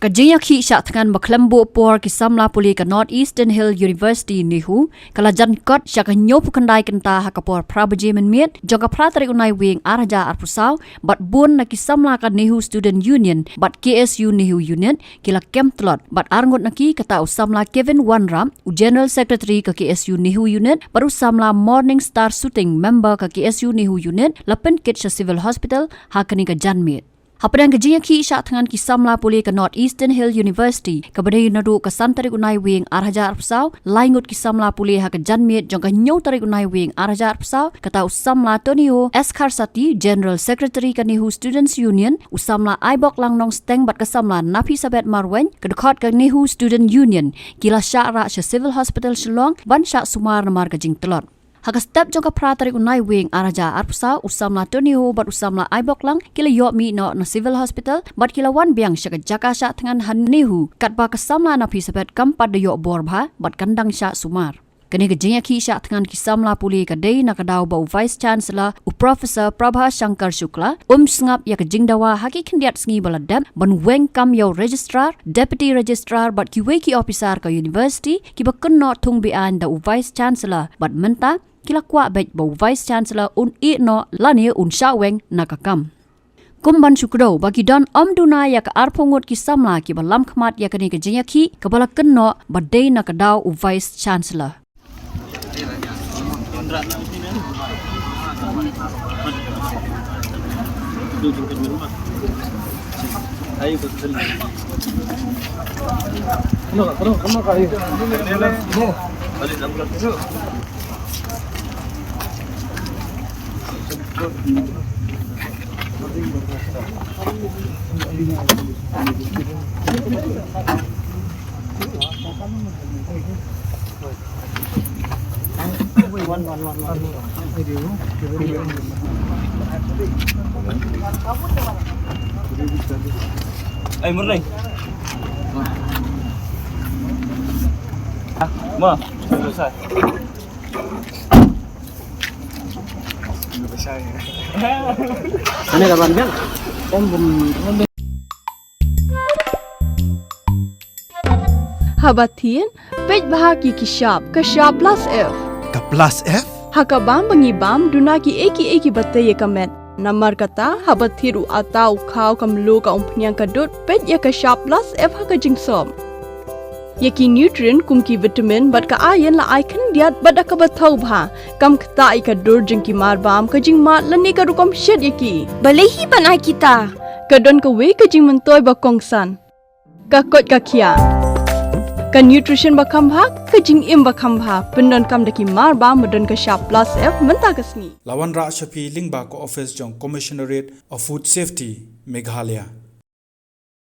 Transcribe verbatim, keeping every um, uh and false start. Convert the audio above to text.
Ka jingïakhih shah thngan ba khlem buh por ki samla pule ka North Eastern Hill University NEHU ka la jan kot sha ka hynñiewphew khyndai kynta ha ka por phra baje mynmiet jong ka phra tarik u Naiwieng ar hajar arphew saw, bad bun na ki samla ka NEHU Student Union bad KSU NEHU Unit ki la kem tlot, bad arngut na ki kata u samla Kevin Wanrap, u General Secretary ka KSU NEHU Unit, bad u samla Morning Star Suting, member ka KSU NEHU Unit, la pynkit sha Civil Hospital ha kane ka janmiet. Hapdeng ka jingïakhih shah thngan ki samla pule ka North Eastern Hill University, kaba dei naduh ka san tarik u Naiwieng ar hajar arphew saw, lai ngut ki samla pule ha ka janmiet jong ka hynñiew tarik u Naiwieng ar hajar arphew saw, kata u samla Tonio S Kharsati, General Secretary ka NEHU Students Union, u samla Aiboklang Nongsteng bad ka samla Naphisabeth Marwein, ka dkhot ka NEHU Student Union, ki la shah rah sha Civil Hospital Shillong ban shah sumar namar ka jingtlot. Ha ka step jong ka phra tarik u Naiwieng ar hajar arphew saw, u samla Tonio bad u samla Aiboklang ki la ïoh mih noh na Civil Hospital bad ki la wan biang sha ka jaka shah thngan ha NEHU, katba ka samla Naphisabeth kam pat da ïoh bor bha bad kan dang shah sumar. Kane ka jingïakhih shah thngan ki samla pule ka dei na ka daw ba u Vice Chancellor, u Professor Prabha Shankar Shukla, um sngap ïa ka jingdawa ha ki khyndiat sngi ba la dep, ban weng kam ïa u Registrar, Deputy Registrar bad kiwei ki ophisar ka University, kiba kynnoh thung beaiñ da u Vice Chancellor, bad mynta ki la kwah beit ba u Vice Chancellor un ïeh noh lane un shah weng na ka kam. Kum ban shu kdew ba ki don ym duna ïa ka arphew ngut ki samla kiba lam khmat ïa kane ka jingïakhih, kaba la kynnoh ba dei na ka daw u Vice Chancellor. Ai, murni. Ma, selesai. Ini kapan, Bang? Om bum. Haba thied, peit bha ki ki shap, ka shap plus F. Ka plus F? Ha ka bam ba ngi bam, duna ki ei ki ei kiba tei ïa ka met. Namar kata, haba thied u atta, u khaw, ka mluh, ka umphniang, ka dud, peit ïa ka shap plus F ha ka jingsop. Ïa ki nutrient kum ki vitamin bad ka iron la ai khyndiat bad da kaba thaw bha. Kam ktah ïa ka dur jong ki mar bam, ka jingmad lane ka rukom shet ïa ki. Balei hi ban ai kita? Ka don kawei ka jingmyntoi ba kongsan. Ka koit ka khiah. Ka nutrition ba kham bha, ka jingim ba kham bha. Pyndonkam da ki mar bam ba don ka shap plus F mynta ka sngi. La wanrah sha phi lyngba ka office jong Commissionerate of Food Safety, Meghalaya.